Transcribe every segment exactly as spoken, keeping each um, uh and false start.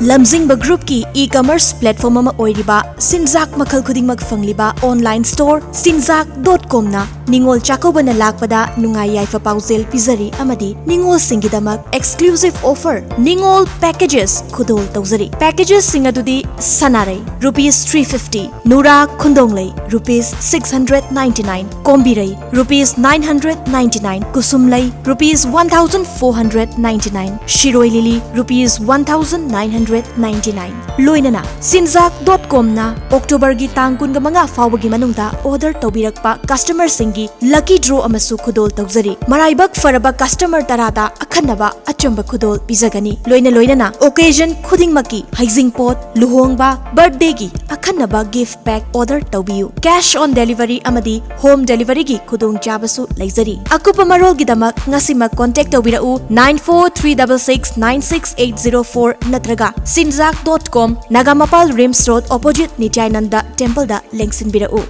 ꯂꯝꯖꯤꯡꯕ ꯒ꯭ꯔꯨꯞꯀꯤ e-commerce platform ꯑꯃ ꯑꯣꯏꯔꯤꯕ ꯁꯤꯟꯖꯥꯛ ꯃꯈꯜ ꯈꯨꯗꯤꯡꯃꯛ ꯐꯪꯂꯤꯕ ꯑꯣꯟꯂꯥꯏꯟ ꯁ꯭ꯇꯣꯔ ꯁꯤꯟꯖꯥꯛ ꯗꯣꯠ ꯀꯣꯝꯅ ꯅꯤꯉꯣꯜ ꯆꯥꯛꯀꯧꯕꯅ ꯂꯥꯛꯄꯗ ꯅꯨꯡꯉꯥꯏ ꯌꯥꯏꯐ ꯄꯥꯎꯖꯦꯜ ꯄꯤꯖꯔꯤ ꯑꯃꯗꯤ ꯅꯤꯉꯣꯜꯁꯤꯡꯒꯤꯗꯃꯛ ꯑꯦꯛꯁꯀ꯭ꯂꯨꯁꯤꯚ ꯑꯣꯐꯔ ꯅꯤꯉꯣꯜ ꯄꯦꯀꯦꯖꯦꯁ ꯈꯨꯗꯣꯜ ꯇꯧꯖꯔꯤ꯫ ꯄꯦꯀꯦꯖꯦꯁꯁꯤꯡ ꯑꯗꯨꯗꯤ ꯁꯅꯥꯔꯩ ꯔꯨꯄꯤꯁ ꯊ꯭ꯔꯤ ꯐꯤꯐꯇꯤ, ꯅꯨꯔꯥ ꯈꯨꯟꯗꯣꯡꯂꯩ rupees six hundred ninety nine, ꯀꯣꯝꯕꯤꯔꯩ rupees nine hundred ninety nine, ꯀꯨꯁꯨꯝꯂꯩ rupees one thousand four hundred ninety nine, Shirui lily rupees one thousand nine hundred ninety nine. ꯂꯣꯏꯅꯅ ꯁꯤꯟꯖꯥꯛ ꯗꯣꯠ ꯀꯣꯝꯅ ꯑꯣꯛꯇꯣꯕꯔꯒꯤ ꯇꯥꯡ ꯀꯨꯟꯃꯉꯥ ꯐꯥꯎꯕꯒꯤ ꯃꯅꯨꯡꯗ ꯑꯣꯔꯗꯔ ꯇꯧꯕꯤꯔꯛꯄ ꯀꯁꯇꯃꯔꯁꯤꯡꯒꯤ ꯂꯀꯤ ꯗ꯭ꯔꯣ ꯑꯃꯁꯨ ꯈꯨꯗꯣꯜ ꯇꯧꯖꯔꯤ꯫ ꯃꯔꯥꯏꯕꯛ ꯐꯔꯕ ꯀꯁꯇꯃꯔ ꯇꯔꯥꯗ ꯑꯈꯟꯅꯕ ꯑꯆꯝꯕ ꯈꯨꯗꯣꯜ ꯄꯤꯖꯒꯅꯤ꯫ ꯂꯣꯏꯅ ꯂꯣꯏꯅꯅ ꯑꯣꯀꯦꯖꯟ ꯈꯨꯗꯤꯡꯃꯛꯀꯤ ꯍꯩꯖꯤꯡꯄꯣꯠ, ꯂꯨꯍꯣꯡꯕ, ꯕꯔꯊꯗꯦꯒꯤ ꯑꯈꯟꯅꯕ ꯒꯤꯐ ꯄꯦꯛ ꯑꯣꯔꯗꯔ ꯇꯧꯕꯤꯌꯨ꯫ ꯀꯦꯁ ꯑꯣꯟ ꯗꯦꯂꯤꯚꯔꯤ ꯑꯃꯗꯤ ꯍꯣꯝ ꯗꯦꯂꯤꯚꯔꯤꯒꯤ ꯈꯨꯗꯣꯡꯆꯥꯕꯁꯨ ꯂꯩꯖꯔꯤ꯫ ꯑꯀꯨꯞꯄ ꯃꯔꯣꯜꯒꯤꯗꯃꯛ ꯉꯁꯤꯃꯛ ꯀꯣꯟꯇꯦꯛ ꯇꯧꯕꯤꯔꯛꯎ, nine four three double six nine six eight zero four ꯅꯠꯇ꯭ꯔꯒ ꯁꯤꯟꯖꯥꯛ dot com, Nagamapal RIMS road, opposite Nityananda ꯇꯦꯝꯄꯜꯗ ꯂꯦꯡꯁꯤꯟꯕꯤꯔꯛꯎ꯫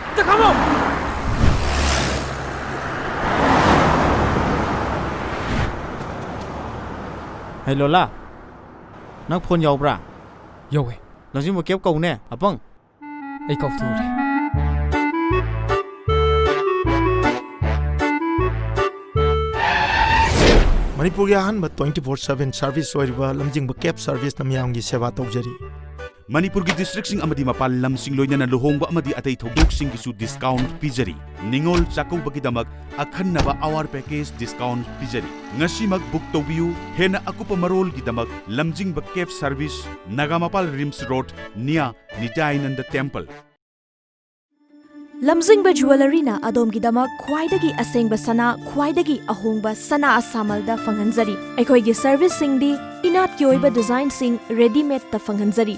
ꯑꯝꯇ ꯈꯥꯝꯃꯣ! ꯍꯩ ꯂꯣꯂꯥ, ꯅꯪ ꯐꯣꯟ ꯌꯥꯎꯕ꯭ꯔꯥ? ꯌꯥꯎꯋꯦ꯫ ꯂꯝꯖꯤꯡꯕ ꯀꯦꯞ ꯀꯧꯅꯦ, ꯑꯄꯪ꯫ ꯑꯩ ꯀꯥꯎꯊꯣꯛꯎꯔꯦ꯫ ꯃꯅꯤꯄꯨꯔꯒꯤ ꯑꯍꯥꯟꯕ twenty four seven service ꯑꯣꯏꯔꯤꯕ ꯂꯝꯖꯤꯡꯕ cab serviceꯅ ꯃꯤꯌꯥꯝꯒꯤ ꯁꯦꯕꯥ ꯇꯧꯖꯔꯤ꯫ ꯃꯅꯤꯄꯨꯔꯒꯤ districtꯁꯤꯡ ꯑꯃꯗꯤ ꯃꯄꯥꯟ ꯂꯝꯁꯤꯡ, ꯂꯣꯏꯅꯅ ꯂꯨꯍꯣꯡꯕ ꯑꯃꯗꯤ ꯑꯇꯩ ꯊꯧꯗꯣꯛꯁꯤꯡꯒꯤꯁꯨ discount ꯄꯤꯖꯔꯤ꯫ ꯅꯤꯉꯣꯜ ꯆꯥꯛꯀꯧꯕꯒꯤꯗꯃꯛ ꯑꯈꯟꯅꯕ award package discount ꯄꯤꯖꯔꯤ꯫ ꯉꯁꯤꯃꯛ book ꯇꯧꯕꯤꯌꯨ꯫ ꯍꯦꯟꯅ ꯑꯀꯨꯞꯄ ꯃꯔꯣꯜꯒꯤꯗꯃꯛ Lamjingba cab service, Nagamapal RIMS road, near Nityananda temple. Lamjingba ꯖꯨꯋꯦꯂꯔꯤꯅ ꯑꯗꯣꯝꯒꯤꯗꯃꯛ ꯈ꯭ꯋꯥꯏꯗꯒꯤ ꯑꯁꯦꯡꯕ ꯁꯅꯥ, ꯈ꯭ꯋꯥꯏꯗꯒꯤ ꯑꯍꯣꯡꯕ ꯁꯅꯥ ꯑꯁꯥꯃꯜꯗ ꯐꯪꯍꯟꯖꯔꯤ꯫ ꯑꯩꯈꯣꯏꯒꯤ serviceꯁꯤꯡꯗꯤ ꯏꯅꯥꯠꯀꯤ ꯑꯣꯏꯕ designꯁꯤꯡ readymade ꯐꯪꯍꯟꯖꯔꯤ꯫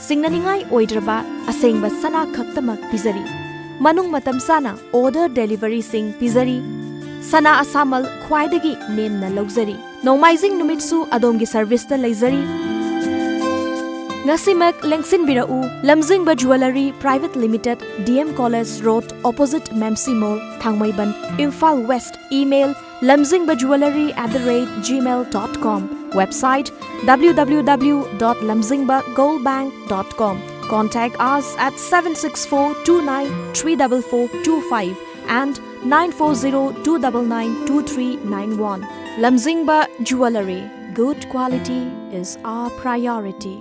ꯁꯤꯡꯅꯅꯤꯡꯉꯥꯏ ꯑꯣꯏꯗ꯭ꯔꯕ ꯑꯁꯦꯡꯕ ꯁꯅꯥ ꯈꯛꯇꯃꯛ ꯄꯤꯖꯔꯤ꯫ ꯃꯅꯨꯡ ꯃꯇꯝ ꯆꯥꯅ order deliveryꯁꯤꯡ ꯄꯤꯖꯔꯤ꯫ ꯁꯅꯥ ꯑꯁꯥꯃꯜ ꯈ꯭ꯋꯥꯏꯗꯒꯤ ꯅꯦꯝꯅ ꯂꯧꯖꯔꯤ꯫ ꯅꯣꯡꯃꯥꯏꯖꯤꯡ ꯅꯨꯃꯤꯠꯁꯨ ꯑꯗꯣꯝꯒꯤ ꯁꯔꯚꯤꯁꯇ ꯂꯩꯖꯔꯤ꯫ ꯉꯁꯤꯃꯛ ꯂꯦꯡꯁꯤꯟꯕꯤꯔꯛꯎ, Lamjingba jewellery private limited, D M college road, opposite Memsi mall, Thangmeiband, Imphal west. Email, lamzingbajuwellery at the rate gmail dot com. Website, w w w dot lamzingba gold bank dot com. Contact us at seven six four two nine three double four two five and nine four zero two double nine two three nine one. Lamzingba Jewellery. Good quality is our priority.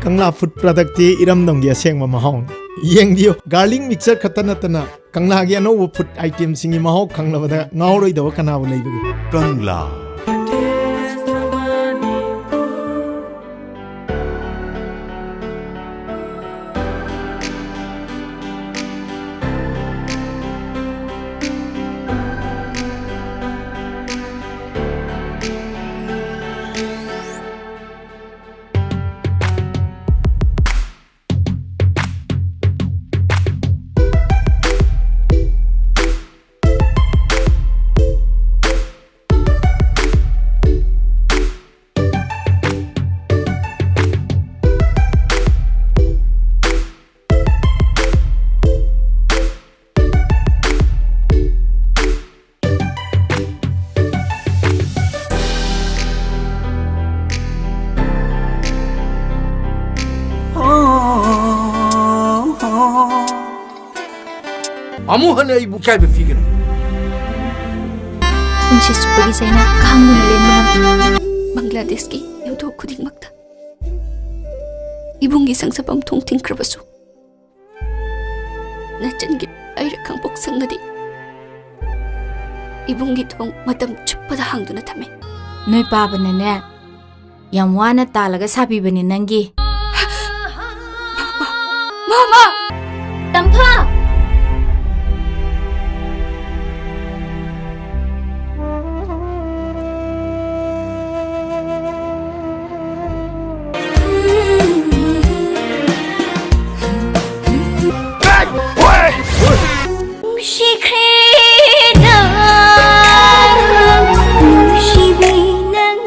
Kangla food ꯄ꯭ꯔꯗꯛꯇꯤ ꯏꯔꯝꯗꯝꯒꯤ ꯑꯁꯦꯡꯕ ꯃꯍꯥꯎꯅꯤ꯫ ꯌꯦꯡꯕꯤꯌꯨ, garlic mixer ꯈꯛꯇ ꯅꯠꯇꯅ ꯀꯪꯂꯥꯒꯤ ꯑꯅꯧꯕ food ꯑꯥꯏꯇꯦꯝꯁꯤꯡꯒꯤ ꯃꯍꯥꯎ ꯈꯪꯂꯕꯗ ꯉꯥꯎꯔꯣꯏꯗꯕ ꯀꯅꯥꯕꯨ ꯂꯩꯕꯒꯦ? ꯀꯪꯂꯥ꯫ ꯑꯃꯨꯛ ꯍꯟꯅ ꯑꯩꯕꯨ ꯏꯀꯥꯏꯕ ꯄꯤꯒꯅꯨ꯫ ꯄꯨꯟꯁꯤ ꯆꯨꯞꯄꯒꯤ ꯆꯩꯅꯥ ꯈꯥꯡꯗꯨꯅ ꯂꯦꯟꯕ ꯉꯝꯕ ꯕꯪꯒ꯭ꯂꯥꯗꯦꯁꯀꯤ ꯌꯨꯝꯊꯣꯡ ꯈꯨꯗꯤꯡꯃꯛꯇ ꯏꯕꯨꯡꯒꯤ ꯆꯪꯖꯐꯝ ꯊꯣꯡ ꯊꯤꯡꯈ꯭ꯔꯕꯁꯨ, ꯅꯆꯟꯒꯤ ꯑꯩꯔꯛ ꯈꯪꯄꯣꯛ ꯁꯪꯅꯗꯤ ꯏꯕꯨꯡꯒꯤ ꯊꯣꯡ ꯃꯇꯝ ꯆꯨꯞꯄꯗ ꯍꯥꯡꯗꯨꯅ ꯊꯝꯃꯤ꯫ ꯅꯣꯏ ꯄꯥꯕꯅꯅꯦ, ꯌꯥꯝ ꯋꯥꯅ ꯇꯥꯜꯂꯒ ꯁꯥꯕꯤꯕꯅꯤ ꯅꯪꯒꯤ꯫ ꯃꯃꯥ! ꯇꯝꯐꯥ! ꯅꯨꯡꯁꯤꯈ꯭ꯔꯦꯗ, ꯅꯨꯡꯁꯤꯕꯤ ꯅꯪ꯫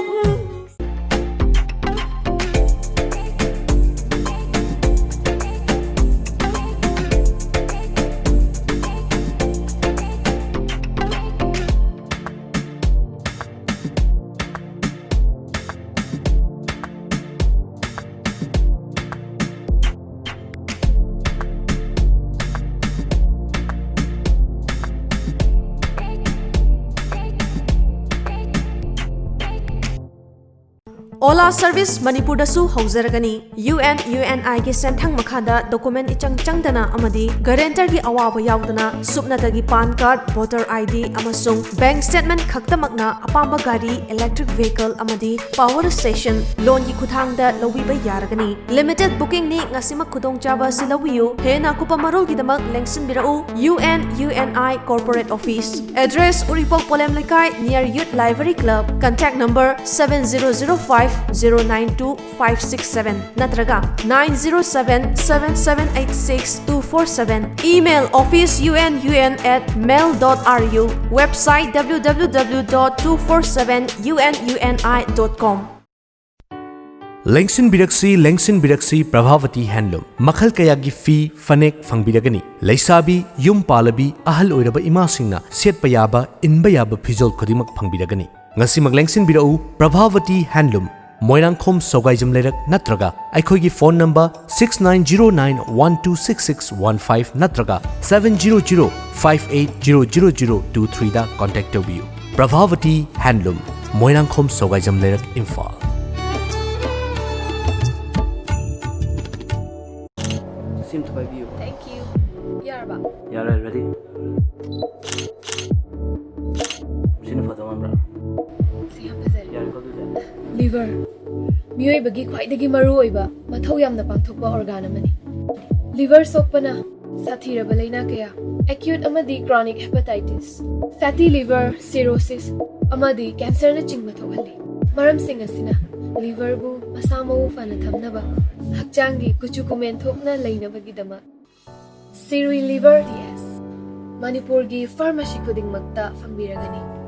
ꯑꯣꯂꯥ ꯁꯔꯚꯤꯁ ꯃꯅꯤꯄꯨꯔꯗꯁꯨ ꯍꯧꯖꯔꯒꯅꯤ꯫ ꯌꯨ ꯑꯦꯟ ꯌꯨ ꯑꯦꯟ ꯑꯥꯏꯒꯤ ꯁꯦꯟꯊꯪ ꯃꯈꯥꯗ ꯗꯣꯀꯨꯃꯦꯟ ꯏꯆꯪ ꯆꯪꯗꯅ ꯑꯃꯗꯤ ꯒꯔꯦꯟꯇꯔꯒꯤ ꯑꯋꯥꯕ ꯌꯥꯎꯗꯅ ꯁꯨꯞꯅꯇꯒꯤ PAN card, voter I D ꯑꯃꯁꯨꯡ ꯕꯦꯡꯛ ꯁ꯭ꯇꯦꯠꯃꯦꯟꯠ ꯈꯛꯇꯃꯛꯅ ꯑꯄꯥꯝꯕ ꯒꯥꯔꯤ, ꯏꯂꯦꯛꯇ꯭ꯔꯤꯛ ꯚꯦꯍꯤꯀꯜ ꯑꯃꯗꯤ ꯄꯥꯋꯔ ꯁ꯭ꯇꯦꯁꯟ ꯂꯣꯟꯒꯤ ꯈꯨꯠꯊꯥꯡꯗ ꯂꯧꯕꯤꯕ ꯌꯥꯔꯒꯅꯤ꯫ ꯂꯤꯃꯤꯇꯦꯗ ꯕꯨꯀꯤꯡꯅꯤ, ꯉꯁꯤꯃꯛ ꯈꯨꯗꯣꯡꯆꯥꯕ ꯑꯁꯤ ꯂꯧꯕꯤꯌꯨ꯫ ꯍꯦꯟꯅ ꯑꯀꯨꯞꯄ ꯃꯔꯣꯜꯒꯤꯗꯃꯛ ꯂꯦꯡꯁꯤꯟꯕꯤꯔꯛꯎ, U N U N I corporate office, address, Uripok Polem Leikai, near Youth Library Club, contact number seven zero zero five zero nine two five six seven ꯅꯠꯇ꯭ꯔꯒ nine zero seven seven seven eight six two four seven, email office U N U N at mail dot R U, website W W W dot two four seven U N U N I dot com. ꯂꯦꯡꯁꯤꯟꯕꯤꯔꯛꯁꯤ, ꯂꯦꯡꯁꯤꯟꯕꯤꯔꯛꯁꯤ, Prabhavati ꯍꯦꯟꯂꯨꯝ꯫ ꯃꯈꯜ ꯀꯌꯥꯒꯤ ꯐꯤ, ꯐꯅꯦꯛ ꯐꯪꯕꯤꯔꯒꯅꯤ꯫ ꯂꯩꯁꯥꯕꯤ, ꯌꯨꯝ ꯄꯥꯜꯂꯕꯤ, ꯑꯍꯜ ꯑꯣꯏꯔꯕ ꯏꯃꯥꯁꯤꯡꯅ ꯁꯦꯠꯄ ꯌꯥꯕ, ꯏꯟꯕ ꯌꯥꯕ ꯐꯤꯖꯣꯜ ꯈꯨꯗꯤꯡꯃꯛ ꯐꯪꯕꯤꯔꯒꯅꯤ꯫ ꯉꯁꯤꯃꯛ ꯂꯦꯡꯁꯤꯟꯕꯤꯔꯛꯎ, ꯄ꯭ꯔꯚꯥꯕꯇꯤ ꯍꯦꯟꯂꯨꯝ, ꯃꯣꯏꯔꯥꯡꯈꯣꯝ ꯁꯧꯒꯥꯏꯖꯝ ꯂꯩꯔꯛ ꯅꯠꯇ꯭ꯔꯒ ꯑꯩꯈꯣꯏꯒꯤ phone number six nine zero nine one two six six one five ꯅꯠꯇ꯭ꯔꯒ seven zero zero five eight zero zero zero two threeꯗ contact ꯇꯧꯕꯤꯌꯨ꯫ ꯄ꯭ꯔꯚꯥꯕꯇꯤ Handloom, ꯃꯣꯏꯔꯥꯡꯈꯣꯝ ꯁꯧꯒꯥꯏꯖꯝ ꯂꯩꯔꯛ, ꯏꯝꯐꯥꯜ꯫ ꯁꯤ ꯑꯝꯇ ꯄꯥꯏꯕꯤꯌꯨ꯫ Thank you. ꯌꯥꯔꯕ? ꯌꯥꯔꯦ, ready꯫ ꯁꯤꯅ ꯐꯗꯧ ꯃꯥꯟꯕ꯭ꯔꯥ? ꯁꯤ ꯌꯥꯝ ꯐꯖꯔꯦ꯫ ꯌꯥꯔꯦꯀꯣ ꯑꯗꯨꯗꯤ? Liver, ꯃꯤꯑꯣꯏꯕꯒꯤ ꯈ꯭ꯋꯥꯏꯗꯒꯤ ꯃꯔꯨꯑꯣꯏꯕ ꯃꯊꯧ ꯌꯥꯝꯅ ꯄꯥꯡꯊꯣꯛꯄ organ ꯑꯃꯅꯤ꯫ Liver ꯁꯣꯛꯄꯅ ꯁꯥꯊꯤꯔꯕ ꯂꯩꯅꯥ ꯀꯌꯥ, acute ꯑꯃꯗꯤ chronic hepatitis, fatty liver, cirrhosis, ꯑꯃꯗꯤ cancerꯅꯆꯤꯡꯕ ꯊꯣꯛꯍꯜꯂꯤ꯫ ꯃꯔꯝꯁꯤꯡ ꯑꯁꯤꯅ liverꯕꯨ ꯃꯁꯥ ꯃꯎ ꯐꯅ ꯊꯝꯅꯕ, ꯍꯛꯆꯥꯡꯒꯤ ꯀꯨꯆꯨ ꯀꯨꯃꯦꯟ ꯊꯣꯛꯅ ꯂꯩꯅꯕꯒꯤꯗꯃꯛ ꯁꯤꯔꯨꯏ Liver ꯗꯤ ꯑꯦꯁ ꯃꯅꯤꯄꯨꯔꯒꯤ pharmacy ꯈꯨꯗꯤꯡꯃꯛꯇ ꯐꯪꯕꯤꯔꯒꯅꯤ꯫